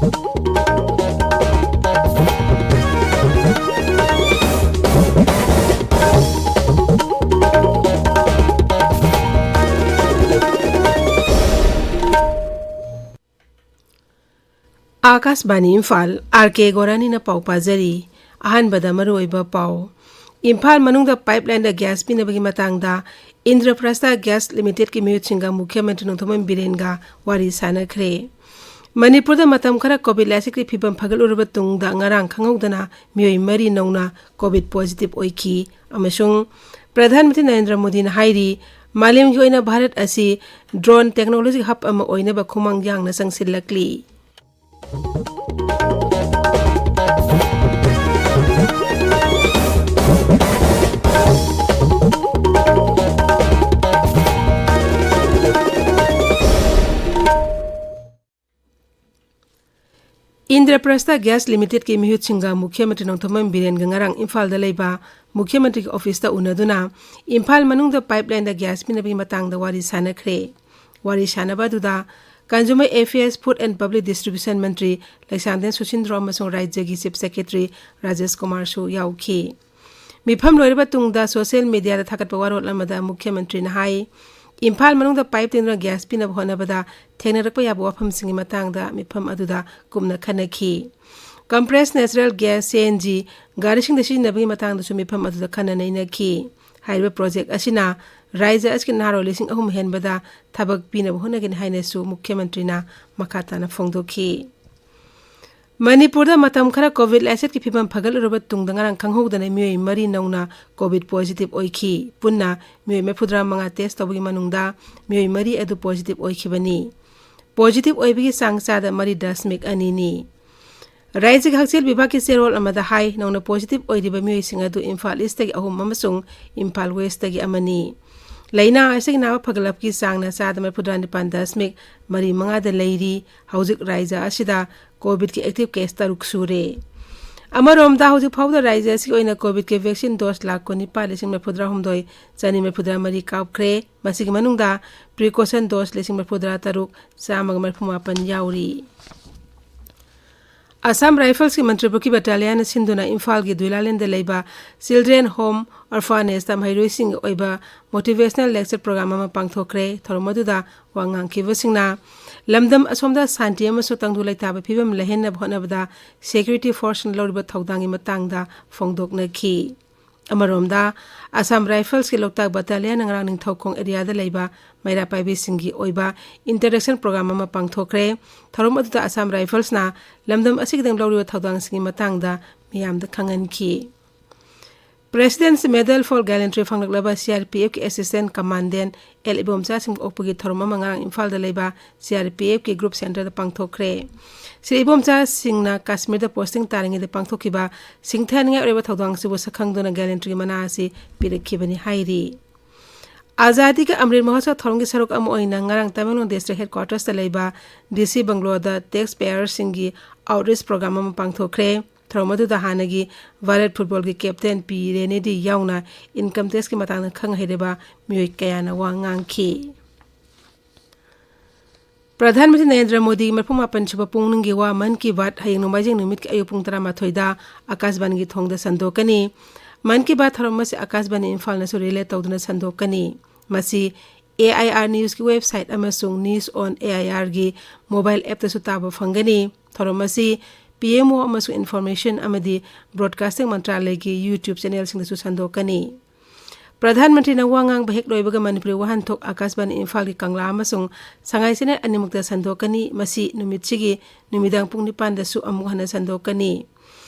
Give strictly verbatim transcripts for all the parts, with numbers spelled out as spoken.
ꯑꯥꯀꯥꯁꯕꯥꯅꯤ Imphal, R ꯀꯦ ꯒꯣꯔꯥꯅꯤꯅ ꯄꯥꯎ ꯄꯥꯖꯔꯤ꯫ ꯑꯍꯥꯟꯕꯗ ꯃꯔꯨꯑꯣꯏꯕ ꯄꯥꯎ꯫ ꯏꯝꯐꯥꯜ ꯃꯅꯨꯡꯗ ꯄꯥꯏꯞꯂꯥꯏꯟꯗ ꯒ꯭ꯌꯥꯁ ꯄꯤꯅꯕꯒꯤ ꯃꯇꯥꯡꯗ ꯏꯟꯗ꯭ꯔꯄ꯭ꯔꯁꯊ ꯒ꯭ꯌꯥꯁ ꯂꯤꯃꯤꯇꯦꯗꯀꯤ ꯃꯤꯍꯨꯠꯁꯤꯡꯒ ꯃꯨꯈ꯭ꯌ ꯃꯟꯇ꯭ꯔꯤ ꯅꯣꯡꯊꯣꯝꯕꯝ ꯕꯤꯔꯦꯟꯒ ꯋꯥꯔꯤ ꯁꯥꯟꯅꯈ꯭ꯔꯦ꯫ ꯃꯅꯤꯄꯨꯔꯗ ꯃꯇꯝ ꯈꯔ ꯀꯣꯚꯤꯗ ꯂꯥꯏꯆꯠꯀꯤ ꯐꯤꯕꯝ ꯐꯒꯠꯂꯨꯔꯕ ꯇꯨꯡꯗ ꯉꯔꯥꯡ ꯈꯪꯍꯧꯗꯅ ꯃꯤꯑꯣꯏ ꯃꯔꯤ ꯅꯧꯅ ꯀꯣꯚꯤꯗ ꯄꯣꯖꯤꯇꯤꯚ ꯑꯣꯏꯈꯤ ꯑꯃꯁꯨꯡ ꯄ꯭ꯔꯙꯥꯟ ꯃꯟꯇ꯭ꯔꯤ ꯅꯔꯦꯟꯗ꯭ꯔ ꯃꯣꯗꯤꯅ ꯍꯥꯏꯔꯤ, ꯃꯥꯂꯦꯝꯒꯤ ꯑꯣꯏꯅ ꯚꯥꯔꯠ ꯑꯁꯤ ꯗ꯭ꯔꯣꯟ ꯇꯦꯛꯅꯣꯂꯣꯖꯤ ꯍꯕ ꯑꯃ ꯑꯣꯏꯅꯕ ꯈꯨꯃꯥꯡ ꯌꯥꯡꯅ ꯆꯪꯁꯤꯜꯂꯛꯂꯤ꯫ ꯏꯟꯗ꯭ꯔꯄ꯭ꯔꯁꯊ ꯒ꯭ꯌꯥꯁ ꯂꯤꯃꯤꯇꯦꯗꯀꯤ ꯃꯤꯍꯨꯠꯁꯤꯡꯒ ꯃꯨꯈ꯭ꯌ ꯃꯟꯇ꯭ꯔꯤ ꯅꯣꯡꯊꯣꯝꯕꯝ ꯕꯤꯔꯦꯟꯒ ꯉꯔꯥꯡ ꯏꯝꯐꯥꯜꯗ ꯂꯩꯕ ꯃꯨꯈ꯭ꯌ ꯃꯟꯇ꯭ꯔꯤꯒꯤ ꯑꯣꯐꯤꯁꯇ ꯎꯅꯗꯨꯅ ꯏꯝꯐꯥꯜ ꯃꯅꯨꯡꯗ ꯄꯥꯏꯞꯂꯥꯏꯟꯗ ꯒ꯭ꯌꯥꯁ ꯄꯤꯅꯕꯒꯤ ꯃꯇꯥꯡꯗ ꯋꯥꯔꯤ ꯁꯥꯟꯅꯈ꯭ꯔꯦ꯫ ꯋꯥꯔꯤ ꯁꯥꯟꯅꯕ ꯑꯗꯨꯗ Consumer Affairs, Food and Public Distribution ꯃꯟꯇ꯭ꯔꯤ ꯂꯩꯁꯥꯡꯊꯦꯝ ꯁꯨꯁꯤꯟꯗ꯭ꯔꯣ ꯑꯃꯁꯨꯡ ꯔꯥꯖ꯭ꯌꯒꯤ ꯆꯤꯐ ꯁꯦꯀ꯭ꯔꯦꯇꯔꯤ ꯔꯥꯖꯦꯁ ꯀꯨꯃꯥꯔꯁꯨ ꯌꯥꯎꯈꯤ꯫ ꯃꯤꯐꯝ ꯂꯣꯏꯔꯕ ꯇꯨꯡꯗ ꯁꯣꯁꯤꯌꯦꯜ ꯃꯤꯗꯤꯌꯥꯗ ꯊꯥꯒꯠꯄ ꯋꯥꯔꯣꯜ ꯑꯃꯗ ꯃꯨꯈ꯭ꯌ ꯃꯟꯇ꯭ꯔꯤꯅ ꯍꯥꯏ, ꯏꯝꯐꯥꯜ ꯃꯅꯨꯡꯗ ꯄꯥꯏꯞ ꯇꯤꯡꯗꯨꯅ ꯒ꯭ꯌꯥꯁ ꯄꯤꯅꯕ ꯍꯣꯠꯅꯕꯗ ꯊꯦꯡꯅꯔꯛꯄ ꯌꯥꯕ ꯋꯥꯐꯝꯁꯤꯡꯒꯤ ꯃꯇꯥꯡꯗ ꯃꯤꯐꯝ ꯑꯗꯨꯗ ꯀꯨꯞꯅ ꯈꯟꯅꯈꯤ꯫ Compress natural gas, C N G, ꯒꯥꯔꯤꯁꯤꯡꯗ ꯁꯤꯖꯤꯟꯅꯕꯒꯤ ꯃꯇꯥꯡꯗꯁꯨ ꯃꯤꯐꯝ ꯑꯗꯨꯗ ꯈꯟꯅ ꯅꯩꯅꯈꯤ꯫ ꯍꯥꯏꯔꯤꯕ ꯄ꯭ꯔꯣꯖꯦꯛ ꯑꯁꯤꯅ ꯔꯥꯖ꯭ꯌ ꯑꯁꯤꯒꯤ ꯅꯍꯥꯔꯣꯜ ꯂꯤꯁꯤꯡ ꯑꯍꯨꯝ ꯍꯦꯟꯕꯗ ꯊꯕꯛ ꯄꯤꯅꯕ ꯍꯣꯠꯅꯒꯅꯤ ꯍꯥꯏꯅꯁꯨ ꯃꯨꯈ꯭ꯌ ꯃꯟꯇ꯭ꯔꯤꯅ ꯃꯈꯥ ꯇꯥꯅ ꯐꯣꯡꯗꯣꯛꯈꯤ꯫ ꯃꯅꯤꯄꯨꯔꯗ ꯃꯇꯝ ꯈꯔ ꯀꯣꯚꯤꯗ ꯂꯥꯏꯆꯠꯀꯤ ꯐꯤꯕꯝ ꯐꯒꯠꯂꯨꯔꯕ ꯇꯨꯡꯗ ꯉꯔꯥꯡ ꯈꯪꯍꯧꯗꯅ ꯃꯤꯑꯣꯏ ꯃꯔꯤ ꯅꯧꯅ ꯀꯣꯚꯤꯗ ꯄꯣꯖꯤꯇꯤꯚ ꯑꯣꯏꯈꯤ꯫ ꯄꯨꯟꯅ ꯃꯤꯑꯣꯏ ꯃꯔꯤꯐꯨꯇꯔꯥ ꯃꯉꯥ ꯇꯦꯁ ꯇꯧꯕꯒꯤ ꯃꯅꯨꯡꯗ ꯃꯤꯑꯣꯏ ꯃꯔꯤ ꯑꯗꯨ ꯄꯣꯖꯤꯇꯤꯚ ꯑꯣꯏꯈꯤꯕꯅꯤ꯫ ꯄꯣꯖꯤꯇꯤꯚ ꯑꯣꯏꯕꯒꯤ ꯆꯥꯡ ꯆꯥꯗ ꯃꯔꯤ ꯗꯁꯃꯤꯛ ꯑꯅꯤꯅꯤ꯫ ꯔꯥꯖ꯭ꯌꯒꯤ ꯍꯛꯁꯦꯜ ꯕꯤꯚꯥꯒꯀꯤ ꯆꯦꯔꯣꯜ ꯑꯃꯗ ꯍꯥꯏ, ꯅꯧꯅ ꯄꯣꯖꯤꯇꯤꯚ ꯑꯣꯏꯔꯤꯕ ꯃꯤꯑꯣꯏꯁꯤꯡ ꯑꯗꯨ ꯏꯝꯐꯥꯜ ꯏꯁꯇꯒꯤ ꯑꯍꯨꯝ ꯑꯃꯁꯨꯡ ꯏꯝꯐꯥꯜ ꯋꯦꯁꯇꯒꯤ ꯑꯃꯅꯤ꯫ ꯂꯥꯏꯅꯥ ꯑꯁꯤꯒꯤ ꯅꯥꯕ ꯐꯒꯠꯂꯛꯄꯒꯤ ꯆꯥꯡꯅ ꯆꯥꯗ ꯃꯔꯤꯐꯨꯇꯔꯥ ꯅꯤꯄꯥꯟ ꯗꯁꯃꯤꯛ ꯃꯔꯤ ꯃꯉꯥꯗ ꯂꯩꯔꯤ꯫ ꯍꯧꯖꯤꯛ ꯔꯥꯖ꯭ꯌ ꯑꯁꯤꯗ ꯀꯣꯚꯤꯗꯀꯤ ꯑꯦꯛꯇꯤꯚ ꯀꯦꯁ ꯇꯔꯨꯛ ꯁꯨꯔꯦ꯫ ꯑꯃꯔꯣꯝꯗ, ꯍꯧꯖꯤꯛ ꯐꯥꯎꯕꯗ ꯔꯥꯖ꯭ꯌ ꯑꯁꯤꯒꯤ ꯑꯣꯏꯅ ꯀꯣꯚꯤꯗꯀꯤ ꯚꯦꯛꯁꯤꯟ ꯗꯣꯁ ꯂꯥꯈ ꯀꯨꯟꯅꯤꯄꯥꯟ ꯂꯤꯁꯤꯡ ꯃꯔꯤꯐꯨꯇꯔꯥꯍꯨꯝꯗꯣꯏ ꯆꯅꯤ ꯃꯔꯤꯐꯨꯇꯔꯥꯃꯔꯤ ꯀꯥꯞꯈ꯭ꯔꯦ꯫ ꯃꯁꯤꯒꯤ ꯃꯅꯨꯡꯗ ꯄ꯭ꯔꯤꯀꯣꯁꯟ ꯗꯣꯁ ꯂꯤꯁꯤꯡ ꯃꯔꯤꯐꯨꯇꯔꯥꯇꯔꯨꯛ ꯆꯥꯝꯃꯒ ꯃꯔꯤꯐꯨꯃꯥꯄꯟ ꯌꯥꯎꯔꯤ꯫ ꯑꯁꯥꯝ ꯔꯥꯏꯐꯜꯁꯀꯤ ꯃꯟꯇ꯭ꯔꯤꯄꯨꯈ꯭ꯔꯤ ꯕꯠꯇꯥꯂꯤꯌꯟꯅ ꯁꯤꯟꯗꯨꯅ ꯏꯝꯐꯥꯜꯒꯤ ꯗꯨꯏꯂꯥꯂꯦꯟꯗ ꯂꯩꯕ Children Home Orphanage ꯇ ꯃꯍꯩꯔꯣꯏꯁꯤꯡꯒꯤ ꯑꯣꯏꯕ motivational lecture program ꯑꯃ ꯄꯥꯡꯊꯣꯛꯈ꯭ꯔꯦ꯫ ꯊꯧꯔꯝ ꯑꯗꯨꯗ ꯋꯥ ꯉꯥꯡꯈꯤꯕꯁꯤꯡꯅ ꯂꯝꯗꯝ ꯑꯁꯣꯝꯗ ꯁꯥꯟꯇꯤ ꯑꯃꯁꯨꯡ ꯇꯪꯗꯨ ꯂꯩꯇꯥꯕ ꯐꯤꯕꯝ ꯂꯩꯍꯟꯅꯕ ꯍꯣꯠꯅꯕꯗ security force ꯅ ꯂꯧꯔꯤꯕ ꯊꯧꯗꯥꯡꯒꯤ ꯃꯇꯥꯡꯗ ꯐꯣꯡꯗꯣꯛꯅꯈꯤ꯫ ꯑꯃꯔꯣꯝꯗ, ꯑꯁꯥꯝ ꯔꯥꯏꯐꯜꯁꯀꯤ ꯂꯣꯛꯇꯥꯛ ꯕꯠꯇꯥꯂꯤꯌꯟꯅ ꯉꯔꯥꯡ ꯅꯤꯡꯊꯧꯈꯣꯡ area ꯗ ꯂꯩꯕ ꯃꯩꯔꯥ ꯄꯥꯏꯕꯤꯁꯤꯡꯒꯤ ꯑꯣꯏꯕ interaction program ꯑꯃ ꯄꯥꯡꯊꯣꯛꯈ꯭ꯔꯦ꯫ ꯊꯧꯔꯝ ꯑꯗꯨꯗ ꯑꯁꯥꯝ ꯔꯥꯏꯐꯜꯁꯅ ꯂꯝꯗꯝ ꯑꯁꯤꯒꯤꯗꯃꯛ ꯂꯧꯔꯤꯕ ꯊꯧꯗꯥꯡꯁꯤꯡꯒꯤ ꯃꯇꯥꯡꯗ ꯃꯤꯌꯥꯝꯗ ꯈꯪꯍꯟꯈꯤ꯫ President's Medal for Gallantry ꯐꯪꯂꯛꯂꯕ C R P F ꯀꯤ Assistant Commandant L ꯏꯕꯣꯝꯆꯥ ꯁꯤꯡ ꯑꯣꯛꯄꯒꯤ ꯊꯧꯔꯝ ꯑꯃ ꯉꯔꯥꯡ ꯏꯝꯐꯥꯜꯗ ꯂꯩꯕ C R P F ꯀꯤ group centre ꯗ ꯄꯥꯡꯊꯣꯛꯈ꯭ꯔꯦ꯫ ꯁ꯭ꯔꯤ ꯏꯕꯣꯝꯆꯥ ꯁꯤꯡꯅ ꯀꯥꯁꯃꯤꯔꯗ posting ꯇꯥꯔꯤꯉꯩꯗ ꯄꯥꯡꯊꯣꯛꯈꯤꯕ ꯁꯤꯡꯊꯥꯅꯤꯡꯉꯥꯏ ꯑꯣꯏꯔꯕ ꯊꯧꯗꯥꯡꯁꯤꯕꯨ ꯁꯛꯈꯪꯗꯨꯅ ꯒꯦꯂꯦꯟꯇ꯭ꯔꯤꯒꯤ ꯃꯅꯥ ꯑꯁꯤ ꯄꯤꯔꯛꯈꯤꯕꯅꯤ ꯍꯥꯏꯔꯤ꯫ ꯑꯖꯥꯗꯤ ꯀ ꯑꯃ꯭ꯔꯤꯠ ꯃꯍꯣꯠꯁꯕ ꯊꯧꯔꯝꯒꯤ ꯁꯔꯨꯛ ꯑꯃ ꯑꯣꯏꯅ ꯉꯔꯥꯡ ꯇꯃꯦꯡꯂꯣꯡ district headquarters ꯇ ꯂꯩꯕ D C bungalow ꯗ tax payer ꯁꯤꯡꯒꯤ outreach program ꯑꯃ ꯄꯥꯡꯊꯣꯛꯈ꯭ꯔꯦ꯫ ꯊꯧꯔꯝ ꯑꯗꯨꯗ ꯍꯥꯟꯅꯒꯤ ꯚꯥꯔꯠ football ꯒꯤ captain ꯄꯤ ꯔꯦꯅꯦꯗꯤ ꯌꯥꯎꯅ income tax ꯀꯤ ꯃꯇꯥꯡꯗ ꯈꯪ ꯍꯩꯔꯕ ꯃꯤꯑꯣꯏ ꯀꯌꯥꯅ ꯋꯥ ꯉꯥꯡꯈꯤ꯫ ꯄ꯭ꯔꯙꯥꯟ ꯃꯟꯇ꯭ꯔꯤ ꯅꯔꯦꯟꯗ꯭ꯔ ꯃꯣꯗꯤꯒꯤ ꯃꯔꯤꯐꯨ ꯃꯥꯄꯟ ꯁꯨꯕ ꯄꯨꯡꯅꯨꯡꯒꯤ ꯋꯥ ꯃꯟ ꯀꯤ ꯕꯥꯠ ꯍꯌꯦꯡ ꯅꯣꯡꯃꯥꯏꯖꯤꯡ ꯅꯨꯃꯤꯠꯀꯤ ꯑꯌꯨꯛ ꯄꯨꯡ ꯇꯔꯥꯃꯥꯊꯣꯏꯗ ꯑꯀꯥꯁꯕꯥꯅꯤꯒꯤ ꯊꯣꯡꯗ ꯁꯟꯗꯣꯛꯀꯅꯤ꯫ ꯃꯟ ꯀꯤ ꯕꯥꯠ ꯊꯧꯔꯝ ꯑꯁꯤ ꯑꯀꯥꯁꯕꯥꯅꯤ ꯏꯝꯐꯥꯜꯅꯁꯨ relay ꯇꯧꯗꯨꯅ ꯁꯟꯗꯣꯛꯀꯅꯤ꯫ ꯃꯁꯤ A I R news ꯀꯤ website ꯑꯃꯁꯨꯡ News on A I R ꯒꯤ mobile app ꯇꯁꯨ ꯇꯥꯕ ꯐꯪꯒꯅꯤ꯫ ꯊꯧꯔꯝ ꯑꯁꯤ P M O ꯑꯃꯁꯨꯡ Information ꯑꯃꯗꯤ Broadcasting ꯃꯟꯇ꯭ꯔꯥꯂꯌꯒꯤ YouTube channel ꯁꯤꯡꯗꯁꯨ ꯁꯟꯗꯣꯛꯀꯅꯤ꯫ ꯄ꯭ꯔꯙꯥꯟ ꯃꯟꯇ꯭ꯔꯤꯅ ꯋꯥ ꯉꯥꯡꯕ ꯍꯦꯛ ꯂꯣꯏꯕꯒ ꯃꯅꯤꯄꯨꯔꯤ ꯋꯥꯍꯟꯊꯣꯛ ꯑꯀꯥꯁꯕꯥꯅꯤ ꯏꯝꯐꯥꯜꯒꯤ ꯀꯪꯂꯥ ꯑꯃꯁꯨꯡ ꯁꯉꯥꯏ channel ꯑꯅꯤꯃꯛꯇ ꯁꯟꯗꯣꯛꯀꯅꯤ꯫ ꯃꯁꯤ ꯅꯨꯃꯤꯠꯁꯤꯒꯤ ꯅꯨꯃꯤꯗꯥꯡ ꯄꯨꯡ ꯅꯤꯄꯥꯟꯗꯁꯨ ꯑꯃꯨꯛ ꯍꯟꯅ ꯁꯟꯗꯣꯛꯀꯅꯤ꯫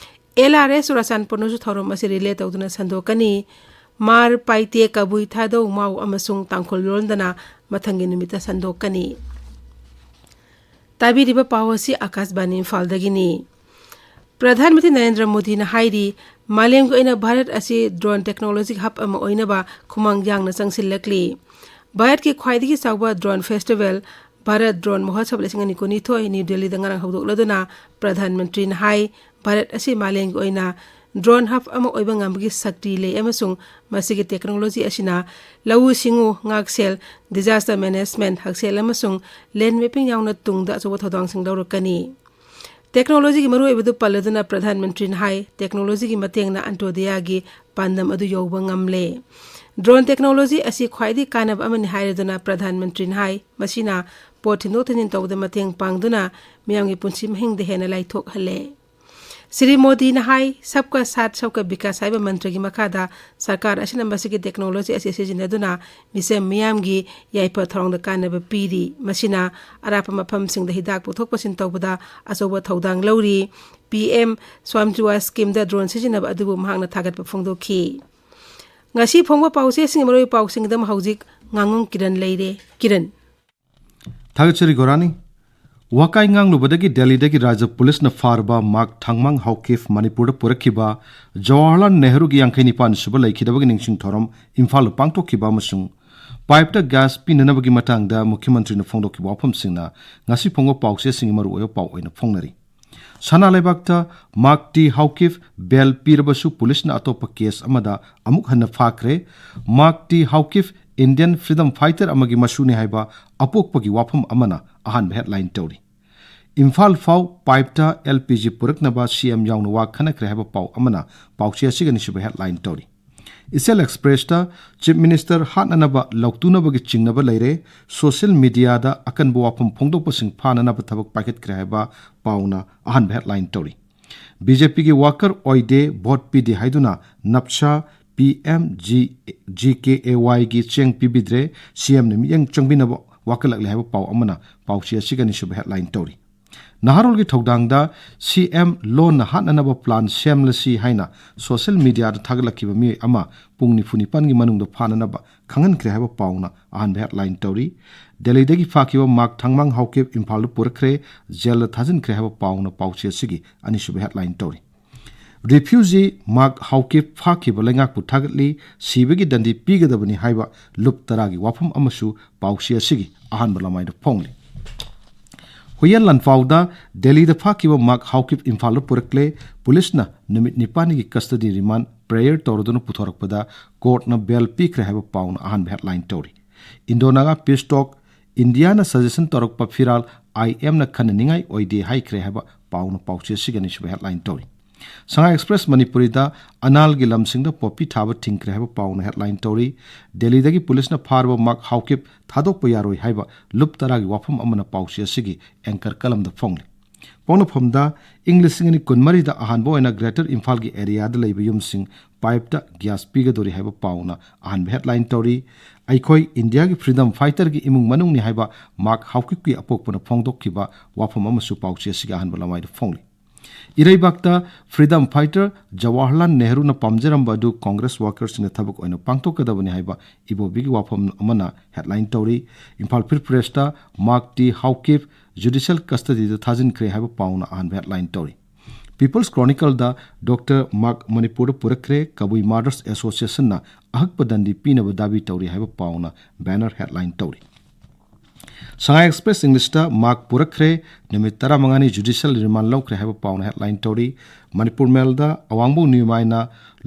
L R S ꯆꯨꯔꯥꯆꯥꯟꯄꯨꯔꯅꯁꯨ ꯊꯧꯔꯝ ꯑꯁꯤ relay ꯇꯧꯗꯨꯅ ꯁꯟꯗꯣꯛꯀꯅꯤ꯫ ꯃꯥꯔ, ꯄꯥꯏꯇꯦ, ꯀꯕꯨꯏ, ꯊꯥꯗꯧ, ꯃꯥꯎ ꯑꯃꯁꯨꯡ ꯇꯥꯡꯈꯨꯜ ꯂꯣꯟꯗꯅ ꯃꯊꯪꯒꯤ ꯅꯨꯃꯤꯠꯇ ꯁꯟꯗꯣꯛꯀꯅꯤ꯫ ꯇꯥꯕꯤꯔꯤꯕ ꯄꯥꯎ ꯑꯁꯤ ꯑꯀꯥꯁꯕꯥꯅꯤ ꯏꯝꯐꯥꯜꯗꯒꯤꯅꯤ꯫ ꯄ꯭ꯔꯙꯥꯟ ꯃꯟꯇ꯭ꯔꯤ ꯅꯔꯦꯟꯗ꯭ꯔ ꯃꯣꯗꯤꯅ ꯍꯥꯏꯔꯤ, ꯃꯥꯂꯦꯝꯒꯤ ꯑꯣꯏꯅ ꯚꯥꯔꯠ ꯑꯁꯤ drone technology hub ꯑꯃ ꯑꯣꯏꯅꯕ ꯈꯨꯃꯥꯡ ꯌꯥꯡꯅ ꯆꯪꯁꯤꯜꯂꯛꯂꯤ꯫ ꯚꯥꯔꯠꯀꯤ ꯈ꯭ꯋꯥꯏꯗꯒꯤ ꯆꯥꯎꯕ drone festival, ꯚꯥꯔꯠ ꯗ꯭ꯔꯣꯟ ꯃꯍꯣꯠꯁꯕ ꯂꯤꯁꯤꯡ ꯑꯅꯤ ꯀꯨꯟꯅꯤꯊꯣꯏ ꯅ꯭ꯌꯨ ꯗꯦꯜꯂꯤꯗ ꯉꯔꯥꯡ ꯍꯧꯗꯣꯛꯂꯗꯨꯅ ꯄ꯭ꯔꯙꯥꯟ ꯃꯟꯇ꯭ꯔꯤꯅ ꯍꯥꯏ, ꯚꯥꯔꯠ ꯑꯁꯤ ꯃꯥꯂꯦꯝꯒꯤ ꯑꯣꯏꯅ drone hub ꯑꯃ ꯑꯣꯏꯕ ꯉꯝꯕꯒꯤ ꯁꯛꯇꯤ ꯂꯩ ꯑꯃꯁꯨꯡ ꯃꯁꯤꯒꯤ technology ꯑꯁꯤꯅ ꯂꯧꯎ ꯁꯤꯡꯎ, ꯉꯥꯛꯁꯦꯜ, disaster management, ꯍꯛꯁꯦꯜ ꯑꯃꯁꯨꯡ land mapping ꯌꯥꯎꯅ ꯇꯨꯡꯗ ꯑꯆꯧꯕ ꯊꯧꯗꯥꯡꯁꯤꯡ ꯂꯧꯔꯛꯀꯅꯤ꯫ ꯇꯦꯛꯅꯣꯂꯣꯖꯤꯒꯤ ꯃꯔꯨꯑꯣꯏꯕꯗꯨ ꯄꯜꯂꯗꯨꯅ ꯄ꯭ꯔꯙꯥꯟ ꯃꯟꯇ꯭ꯔꯤꯅ ꯍꯥꯏ, ꯇꯦꯛꯅꯣꯂꯣꯖꯤꯒꯤ ꯃꯇꯦꯡꯅ ꯑꯟꯇꯣꯗꯌꯥꯒꯤ ꯄꯥꯟꯗꯝ ꯑꯗꯨ ꯌꯧꯕ ꯉꯝꯂꯦ꯫ ꯗ꯭ꯔꯣꯟ ꯇꯦꯛꯅꯣꯂꯣꯖꯤ ꯑꯁꯤ ꯈ꯭ꯋꯥꯏꯗꯒꯤ ꯀꯥꯟꯅꯕ ꯑꯃꯅꯤ ꯍꯥꯏꯔꯗꯨꯅ ꯄ꯭ꯔꯙꯥꯟ ꯃꯟꯇ꯭ꯔꯤꯅ ꯍꯥꯏ, ꯃꯁꯤꯅ ꯄꯣꯠ ꯊꯤꯟꯗꯣꯛ ꯊꯤꯟꯖꯤꯟ ꯇꯧꯕꯗ ꯃꯇꯦꯡ ꯄꯥꯡꯗꯨꯅ ꯃꯤꯌꯥꯝꯒꯤ ꯄꯨꯟꯁꯤ ꯃꯍꯤꯡꯗ ꯍꯦꯟꯅ ꯂꯥꯏꯊꯣꯛꯍꯜꯂꯦ꯫ ꯁ꯭ꯔꯤ ꯃꯣꯗꯤꯅ ꯍꯥꯏ, "ꯁꯕꯀꯥ ꯁꯥꯊ ꯁꯕꯀꯥ ꯕꯤꯀꯥꯁ" ꯍꯥꯏꯕ ꯃꯟꯇ꯭ꯔꯒꯤ ꯃꯈꯥꯗ ꯁꯔꯀꯥꯔ ꯑꯁꯤꯅ ꯃꯁꯤꯒꯤ ꯇꯦꯛꯅꯣꯂꯣꯖꯤ ꯑꯁꯤ ꯁꯤꯖꯤꯟꯅꯗꯨꯅ ꯃꯤꯆꯝ ꯃꯤꯌꯥꯝꯒꯤ ꯌꯥꯏꯐ ꯊꯧꯔꯥꯡꯗ ꯀꯥꯟꯅꯕ ꯄꯤꯔꯤ꯫ ꯃꯁꯤꯅ ꯑꯔꯥꯞꯄ ꯃꯐꯝꯁꯤꯡꯗ ꯍꯤꯗꯥꯛ ꯄꯨꯊꯣꯛ ꯄꯨꯁꯤꯟ ꯇꯧꯕꯗ ꯑꯆꯧꯕ ꯊꯧꯗꯥꯡ ꯂꯧꯔꯤ꯫ ꯄꯤ ꯑꯦꯝ ꯁ꯭ꯋꯥꯝꯖꯨꯋꯥ ꯁ꯭ꯀꯤꯝꯗ ꯗ꯭ꯔꯣꯟ ꯁꯤꯖꯤꯟꯅꯕ ꯑꯗꯨꯕꯨ ꯃꯍꯥꯛꯅ ꯊꯥꯒꯠꯄ ꯐꯣꯡꯗꯣꯛꯈꯤ꯫ ꯉꯁꯤ ꯐꯣꯡꯕ ꯄꯥꯎꯆꯦꯁꯤꯡꯒꯤ ꯃꯔꯨꯑꯣꯏꯕ ꯄꯥꯎꯁꯤꯡꯗ ꯍꯧꯖꯤꯛ ꯉꯥꯉꯣꯝ ꯀꯤꯔꯟ ꯂꯩꯔꯦ꯫ ꯀꯤꯔꯟ꯫ ꯊꯥꯒꯠꯆꯔꯤ ꯒꯣꯔꯥꯅꯤ꯫ ꯋꯥꯀꯥꯏ ꯉꯥꯡꯂꯨꯕꯗꯒꯤ ꯗꯦꯜꯂꯤꯗꯒꯤ ꯔꯥꯖ꯭ꯌ ꯄꯨꯂꯤꯁꯅ ꯐꯥꯔꯕ ꯃꯥꯛ ꯊꯥꯡꯃꯥꯡ ꯍꯥꯎꯀꯤꯞ ꯃꯅꯤꯄꯨꯔꯗ ꯄꯨꯔꯛꯈꯤꯕ ꯖꯋꯥꯍꯔꯂꯥꯜ ꯅꯦꯍꯔꯨꯒꯤ ꯌꯥꯡꯈꯩ ꯅꯤꯄꯥꯟ ꯁꯨꯕ ꯂꯩꯈꯤꯗꯕꯒꯤ ꯅꯤꯡꯁꯤꯡ ꯊꯧꯔꯝ ꯏꯝꯐꯥꯜꯗ ꯄꯥꯡꯊꯣꯛꯈꯤꯕ ꯑꯃꯁꯨꯡ ꯄꯥꯏꯞꯇ ꯒ꯭ꯌꯥꯁ ꯄꯤꯅꯅꯕꯒꯤ ꯃꯇꯥꯡꯗ ꯃꯨꯈ꯭ꯌ ꯃꯟꯇ꯭ꯔꯤꯅ ꯐꯣꯡꯗꯣꯛꯈꯤꯕ ꯋꯥꯐꯝꯁꯤꯡꯅ ꯉꯁꯤ ꯐꯣꯡꯕ ꯄꯥꯎꯆꯦꯁꯤꯡꯒꯤ ꯃꯔꯨꯑꯣꯏꯕ ꯄꯥꯎ ꯑꯣꯏꯅ ꯐꯣꯡꯅꯔꯤ꯫ ꯁꯅꯥ ꯂꯩꯕꯥꯛꯇ ꯃꯥꯛ ꯇꯤ ꯍꯥꯎꯀꯤꯞ ꯕꯦꯜ ꯄꯤꯔꯕꯁꯨ ꯄꯨꯂꯤꯁꯅ ꯑꯇꯣꯞꯄ ꯀꯦꯁ ꯑꯃꯗ ꯑꯃꯨꯛ ꯍꯟꯅ ꯐꯥꯈ꯭ꯔꯦ꯫ ꯃꯥꯛ T Haokip Indian freedom fighter ꯑꯃꯒꯤ ꯃꯁꯨꯅꯤ ꯍꯥꯏꯕ ꯑꯄꯣꯛꯄꯒꯤ ꯋꯥꯐꯝ ꯑꯃꯅ ꯑꯍꯥꯟꯕ ꯍꯦꯗꯂꯥꯏꯟ ꯇꯧꯔꯤ꯫ ꯏꯝꯐꯥꯜ ꯐꯥꯎ ꯄꯥꯏꯞꯇ ꯑꯦꯜ ꯄꯤ ꯖꯤ ꯄꯨꯔꯛꯅꯕ ꯁꯤ ꯑꯦꯝ ꯌꯥꯎꯅ ꯋꯥ ꯈꯟꯅꯈ꯭ꯔꯦ ꯍꯥꯏꯕ ꯄꯥꯎ ꯑꯃꯅ ꯄꯥꯎꯆꯦ ꯑꯁꯤꯒꯤ ꯑꯅꯤꯁꯨꯕ ꯍꯦꯗꯂꯥꯏꯟ ꯇꯧꯔꯤ꯫ ꯏꯆꯦꯜ ꯑꯦꯛꯁꯄ꯭ꯔꯦꯁꯇ ꯆꯤꯐ ꯃꯤꯅꯤꯁꯇꯔ ꯍꯥꯠꯅꯅꯕ ꯂꯧꯇꯨꯅꯕꯒꯤ ꯆꯤꯡꯅꯕ ꯂꯩꯔꯦ, ꯁꯣꯁꯤꯌꯦꯜ ꯃꯤꯗꯤꯌꯥꯗ ꯑꯀꯟꯕ ꯋꯥꯐꯝ ꯐꯣꯡꯗꯣꯛꯄꯁꯤꯡ ꯐꯥꯅꯅꯕ ꯊꯕꯛ ꯄꯥꯏꯈꯠꯈ꯭ꯔꯦ ꯍꯥꯏꯕ ꯄꯥꯎꯅ ꯑꯍꯥꯟꯕ ꯍꯦꯗꯂꯥꯏꯟ ꯇꯧꯔꯤ꯫ ꯕꯤ ꯖꯦ ꯄꯤꯒꯤ ꯋꯥꯀꯔ ꯑꯣꯏꯗꯦ, ꯚꯣꯠ ꯄꯤꯗꯦ ꯍꯥꯏꯗꯨꯅ ꯅꯞꯁꯥ P M G G K A ꯋꯥꯏꯒꯤ ꯆꯦꯡ ꯄꯤꯕꯤꯗ꯭ꯔꯦ, ꯁꯤ ꯑꯦꯝꯅ ꯃꯤꯠꯌꯦꯡ ꯆꯪꯕꯤꯅꯕ ꯋꯥꯀꯠꯂꯛꯂꯦ ꯍꯥꯏꯕ ꯄꯥꯎ ꯑꯃꯅ ꯄꯥꯎꯆꯦ ꯑꯁꯤꯒꯤ ꯑꯅꯤꯁꯨꯕ ꯍꯦꯗꯂꯥꯏꯟ ꯇꯧꯔꯤ꯫ ꯅꯍꯥꯔꯣꯜꯒꯤ ꯊꯧꯗꯥꯡꯗ ꯁꯤ ꯑꯦꯝ ꯂꯣꯟꯅ ꯍꯥꯠꯅꯅꯕ ꯄ꯭ꯂꯥꯟ ꯁꯦꯝꯂꯁꯤ ꯍꯥꯏꯅ ꯁꯣꯁꯤꯌꯦꯜ ꯃꯤꯗꯤꯌꯥꯗ ꯊꯥꯒꯠꯂꯛꯈꯤꯕ ꯃꯤꯑꯣꯏ ꯑꯃ ꯄꯨꯡ ꯅꯤꯐꯨ ꯅꯤꯄꯥꯟꯒꯤ ꯃꯅꯨꯡꯗ ꯐꯥꯅꯅꯕ ꯈꯪꯍꯟꯈ꯭ꯔꯦ ꯍꯥꯏꯕ ꯄꯥꯎꯅ ꯑꯍꯥꯟꯕ ꯍꯦꯗꯂꯥꯏꯟ ꯇꯧꯔꯤ꯫ ꯗꯦꯜꯂꯤꯗꯒꯤ ꯐꯥꯈꯤꯕ ꯃꯥꯛ ꯊꯥꯡꯃꯥꯡ ꯍꯥꯎꯀꯤꯞ ꯏꯝꯐꯥꯜꯗ ꯄꯨꯔꯛꯈ꯭ꯔꯦ, ꯖꯦꯜꯗ ꯊꯥꯖꯤꯟꯈ꯭ꯔꯦ ꯍꯥꯏꯕ ꯄꯥꯎꯅ ꯄꯥꯎꯆꯦ ꯑꯁꯤꯒꯤ ꯑꯅꯤꯁꯨꯕ ꯍꯦꯗꯂꯥꯏꯟ ꯇꯧꯔꯤ꯫ ꯔꯤꯐ꯭ꯌꯨꯖꯤ ꯃꯥꯛ ꯍꯥꯎꯀꯤꯞ ꯐꯥꯈꯤꯕ ꯂꯩꯉꯥꯛꯄꯨ ꯊꯥꯒꯠꯂꯤ, ꯁꯤꯕꯒꯤ ꯗꯟꯗꯤ ꯄꯤꯒꯗꯕꯅꯤ ꯍꯥꯏꯕ ꯂꯨꯞ ꯇꯔꯥꯒꯤ ꯋꯥꯐꯝ ꯑꯃꯁꯨ ꯄꯥꯎꯆꯦ ꯑꯁꯤꯒꯤ ꯑꯍꯥꯟꯕ ꯂꯃꯥꯏꯗ ꯐꯣꯡꯂꯤ꯫ ꯍꯨꯏꯌꯦꯟ ꯂꯥꯟꯐꯥꯎꯗ ꯗꯦꯜꯂꯤꯗ ꯐꯥꯈꯤꯕ ꯃꯥꯛ ꯍꯥꯎꯀꯤꯞ ꯏꯝꯐꯥꯜꯗ ꯄꯨꯔꯛꯂꯦ, ꯄꯨꯂꯤꯁꯅ ꯅꯨꯃꯤꯠ ꯅꯤꯄꯥꯟꯒꯤ custody remand prayer ꯇꯧꯔꯗꯨꯅ ꯄꯨꯊꯣꯔꯛꯄꯗ ꯀꯣꯔꯠꯅ ꯕꯦꯜ ꯄꯤꯈ꯭ꯔꯦ ꯍꯥꯏꯕ ꯄꯥꯎꯅ ꯑꯍꯥꯟꯕ ꯍꯦꯗꯂꯥꯏꯟ ꯇꯧꯔꯤ꯫ ꯏꯟꯗꯣ ꯅꯥꯒꯥ ꯄꯤꯁ ꯇꯣꯛ, ꯏꯟꯗꯤꯌꯥꯅ ꯁꯖꯦꯁꯟ ꯇꯧꯔꯛꯄ ꯐꯤꯔꯥꯜ ꯑꯥꯏ ꯑꯦꯝꯅ ꯈꯟꯅꯅꯤꯡꯉꯥꯏ ꯑꯣꯏꯗꯦ ꯍꯥꯏꯈ꯭ꯔꯦ ꯍꯥꯏꯕ ꯄꯥꯎꯅ ꯄꯥꯎꯆꯦ ꯑꯁꯤꯒꯤ ꯑꯅꯤꯁꯨꯕ headline ꯇꯧꯔꯤ꯫ ꯁꯉꯥꯏ Express ꯃꯅꯤꯄꯨꯔꯤꯗ ꯑꯅꯥꯜꯒꯤ ꯂꯝꯁꯤꯡꯗ ꯄꯣꯄꯤ ꯊꯥꯕ ꯊꯤꯡꯈ꯭ꯔꯦ ꯍꯥꯏꯕ ꯄꯥꯎꯅ headline ꯇꯧꯔꯤ꯫ ꯗꯦꯜꯂꯤꯗꯒꯤ ꯄꯨꯂꯤꯁꯅ ꯐꯥꯔꯕ ꯃꯥꯔꯛ ꯍꯥꯎꯀꯤꯞ ꯊꯥꯗꯣꯛꯄ ꯌꯥꯔꯣꯏ ꯍꯥꯏꯕ ꯂꯨꯞ ꯇꯔꯥꯒꯤ ꯋꯥꯐꯝ ꯑꯃꯅ ꯄꯥꯎꯆꯦ ꯑꯁꯤꯒꯤ anchor columnꯗ ꯐꯣꯡꯂꯤ꯫ ꯄꯣꯛꯅꯐꯝꯗ ꯏꯪ ꯂꯤꯁꯤꯡ ꯑꯅꯤ ꯀꯨꯟꯃꯔꯤꯗ ꯑꯍꯥꯟꯕ ꯑꯣꯏꯅ Greater ꯏꯝꯐꯥꯜꯒꯤ areaꯗ ꯂꯩꯕ ꯌꯨꯝꯁꯤꯡ pipeꯇ gas ꯄꯤꯒꯗꯣꯔꯤ ꯍꯥꯏꯕ ꯄꯥꯎꯅ ꯑꯍꯥꯟꯕ headline ꯇꯧꯔꯤ꯫ ꯑꯩꯈꯣꯏ ꯏꯟꯗꯤꯌꯥꯒꯤ freedom fighterꯒꯤ ꯏꯃꯨꯡ ꯃꯅꯨꯡꯅꯤ ꯍꯥꯏꯕ ꯃꯥꯔꯛ ꯍꯥꯎꯀꯤꯞꯀꯤ ꯑꯄꯣꯛꯄꯅ ꯐꯣꯡꯗꯣꯛꯈꯤꯕ ꯋꯥꯐꯝ ꯑꯃꯁꯨ ꯄꯥꯎꯆꯦ ꯑꯁꯤꯒꯤ ꯑꯍꯥꯟꯕ ꯂꯃꯥꯏꯗ ꯐꯣꯡꯂꯤ꯫ ꯏꯔꯩꯕꯥꯛꯇ freedom fighter ꯖꯋꯥꯍꯔꯂꯥꯜ ꯅꯦꯍꯔꯨꯅ ꯄꯥꯝꯖꯔꯝꯕ ꯑꯗꯨ Congress workersꯁꯤꯡꯅ ꯊꯕꯛ ꯑꯣꯏꯅ ꯄꯥꯡꯊꯣꯛꯀꯗꯕꯅꯤ ꯍꯥꯏꯕ ꯏꯕꯣꯕꯤꯒꯤ ꯋꯥꯐꯝ ꯑꯃꯅ headline ꯇꯧꯔꯤ꯫ ꯏꯝꯐꯥꯜ Free Pressꯇ ꯃꯥꯔꯛ ꯇꯤ ꯍꯥꯎꯀꯤꯞ judicial custodyꯗ ꯊꯥꯖꯤꯟꯈ꯭ꯔꯦ ꯍꯥꯏꯕ ꯄꯥꯎꯅ ꯑꯍꯥꯟꯕ headline ꯇꯧꯔꯤ꯫ People's Chronicleꯗ ꯗꯣꯛꯇꯔ ꯃꯥꯔꯛ ꯃꯅꯤꯄꯨꯔꯗ ꯄꯨꯔꯛꯈ꯭ꯔꯦ, ꯀꯕꯨꯏ Martyrs Associationꯅ ꯑꯍꯛꯄ ꯗꯟꯗꯤ ꯄꯤꯅꯕ ꯗꯥꯕꯤ ꯇꯧꯔꯤ ꯍꯥꯏꯕ ꯄꯥꯎꯅ banner headline ꯇꯧꯔꯤ꯫ ꯁꯉꯥꯏ Express Englishꯇ ꯃꯥꯔꯛ ꯄꯨꯔꯛꯈ꯭ꯔꯦ, ꯅꯨꯃꯤꯠ ꯇꯔꯥꯃꯉꯥꯅꯤ judicial remand ꯂꯧꯈ꯭ꯔꯦ ꯍꯥꯏꯕ ꯄꯥꯎꯅ headline ꯇꯧꯔꯤ꯫ ꯃꯅꯤꯄꯨꯔ Mailꯗ ꯑꯋꯥꯡꯕꯧ ꯅ꯭ꯌꯨꯃꯥꯏꯅ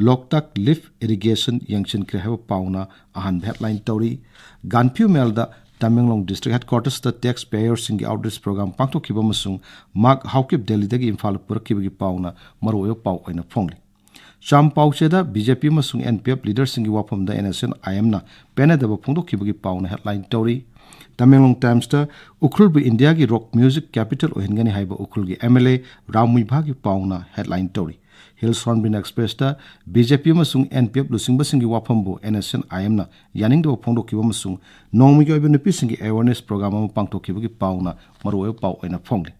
ꯂꯣꯛꯇꯥꯛ lift irrigation ꯌꯦꯡꯁꯤꯟꯈ꯭ꯔꯦ ꯍꯥꯏꯕ ꯄꯥꯎꯅ ꯑꯍꯥꯟꯕ headline ꯇꯧꯔꯤ꯫ ꯒꯥꯟꯐ꯭ꯌꯨ Mailꯗ Tamenglong district headquartersꯇ tax payerꯁꯤꯡꯒꯤ outreach program ꯄꯥꯡꯊꯣꯛꯈꯤꯕ ꯑꯃꯁꯨꯡ ꯃꯥꯔꯛ ꯍꯥꯎꯀꯤꯞ ꯗꯦꯜꯂꯤꯗꯒꯤ ꯏꯝꯐꯥꯜ ꯄꯨꯔꯛꯈꯤꯕꯒꯤ ꯄꯥꯎꯅ ꯃꯔꯨꯑꯣꯏꯕ ꯄꯥꯎ ꯑꯣꯏꯅ ꯐꯣꯡꯂꯤ꯫ ꯆꯥꯝ ꯄꯥꯎꯆꯦꯗ BJP ꯑꯃꯁꯨꯡ NPF leaderꯁꯤꯡꯒꯤ ꯋꯥꯐꯝꯗ NSCN-IMꯅ ꯄꯦꯟꯅꯗꯕ ꯐꯣꯡꯗꯣꯛꯈꯤꯕꯒꯤ ꯄꯥꯎꯅ headline ꯇꯧꯔꯤ꯫ ꯇꯃꯦꯡꯂꯣꯡ Timesꯇ ꯎꯈ꯭ꯔꯨꯜꯕꯨ ꯏꯟꯗꯤꯌꯥꯒꯤ rock music capital ꯑꯣꯏꯍꯟꯒꯅꯤ ꯍꯥꯏꯕ ꯎꯈ꯭ꯔꯨꯜꯒꯤ MLA ꯔꯥꯝ ꯃꯨꯏꯚꯥꯒꯤ ꯄꯥꯎꯅ headline ꯇꯧꯔꯤ꯫ Hills Hornbill Expressꯇ BJP ꯑꯃꯁꯨꯡ NPF ꯂꯨꯆꯤꯡꯕꯁꯤꯡꯒꯤ ꯋꯥꯐꯝꯕꯨ NSCN-IMꯅ ꯌꯥꯅꯤꯡꯗꯕ ꯐꯣꯡꯗꯣꯛꯈꯤꯕ ꯑꯃꯁꯨꯡ ꯅꯣꯡꯃꯒꯤ ꯑꯣꯏꯕ ꯅꯨꯄꯤꯁꯤꯡꯒꯤ awareness program ꯑꯃ ꯄꯥꯡꯊꯣꯛꯈꯤꯕꯒꯤ ꯄꯥꯎꯅ ꯃꯔꯨꯑꯣꯏꯕ ꯄꯥꯎ ꯑꯣꯏꯅ ꯐꯣꯡꯂꯤ꯫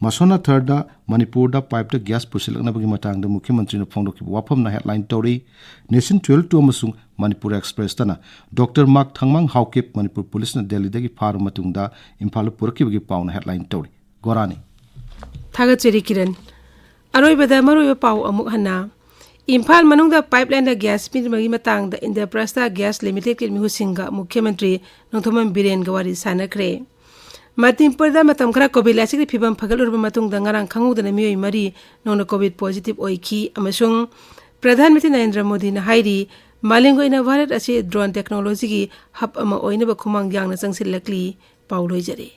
ꯃꯁꯣꯟꯅ ꯊꯔꯗ ꯃꯅꯤꯄꯨꯔꯗ pipeꯇ gas ꯄꯨꯁꯤꯜꯂꯛꯅꯕꯒꯤ ꯃꯇꯥꯡꯗ ꯃꯨꯈ꯭ꯌ ꯃꯟꯇ꯭ꯔꯤꯅ ꯐꯣꯡꯗꯣꯛꯈꯤꯕ ꯋꯥꯐꯝꯅ headline ꯇꯧꯔꯤ꯫ Nation twelve two ꯑꯃꯁꯨꯡ ꯃꯅꯤꯄꯨꯔ Expressꯇꯅ ꯗꯣꯛꯇꯔ ꯃꯥꯔꯛ ꯊꯥꯡꯃꯥꯡ ꯍꯥꯎꯀꯤꯞ ꯃꯅꯤꯄꯨꯔ ꯄꯨꯂꯤꯁꯅ ꯗꯦꯜꯂꯤꯗꯒꯤ ꯐꯥꯔꯕ ꯃꯇꯨꯡꯗ ꯏꯝꯐꯥꯜꯗ ꯄꯨꯔꯛꯈꯤꯕꯒꯤ ꯄꯥꯎꯅ headline ꯇꯧꯔꯤ꯫ ꯒꯣꯔꯥꯅꯤ꯫ ꯊꯥꯒꯠꯆꯔꯤ ꯀꯤꯔꯟ꯫ ꯑꯔꯣꯏꯕꯗ ꯃꯔꯨꯑꯣꯏꯕ ꯄꯥꯎ ꯑꯃꯨꯛ ꯍꯟꯅ꯫ ꯏꯝꯐꯥꯜ ꯃꯅꯨꯡꯗ pipelineꯗ gas ꯄꯤꯅꯕꯒꯤ ꯃꯇꯥꯡꯗ Indraprastha Gas Limitedꯀꯤ ꯃꯤꯍꯨꯠꯁꯤꯡꯒ ꯃꯨꯈ꯭ꯌ ꯃꯟꯇ꯭ꯔꯤ ꯅꯣꯡꯊꯣꯝꯕꯝ ꯕꯤꯔꯦꯟꯒ ꯋꯥꯔꯤ ꯁꯥꯟꯅꯈ꯭ꯔꯦ꯫ ꯃꯅꯤꯄꯨꯔꯗ ꯃꯇꯝ ꯈꯔ COVID ꯂꯥꯏꯆꯠꯀꯤ ꯐꯤꯕꯝ ꯐꯒꯠꯂꯨꯔꯕ ꯃꯇꯨꯡꯗ ꯉꯔꯥꯡ ꯈꯪꯍꯧꯗꯅ ꯃꯤꯑꯣꯏ ꯃꯔꯤ ꯅꯧꯅ COVID positive ꯑꯣꯏꯈꯤ ꯑꯃꯁꯨꯡ ꯄ꯭ꯔꯙꯥꯟ ꯃꯟꯇ꯭ꯔꯤ ꯅꯔꯦꯟꯗ꯭ꯔ ꯃꯣꯗꯤꯅ ꯍꯥꯏꯔꯤ, ꯃꯥꯂꯦꯝꯒꯤ ꯑꯣꯏꯅ ꯚꯥꯔꯠ ꯑꯁꯤ drone technologyꯒꯤ hub ꯑꯃ ꯑꯣꯏꯅꯕ ꯈꯨꯃꯥꯡ ꯌꯥꯡꯅ ꯆꯪꯁꯤꯜꯂꯛꯂꯤ꯫ ꯄꯥꯎ ꯂꯣꯏꯖꯔꯦ꯫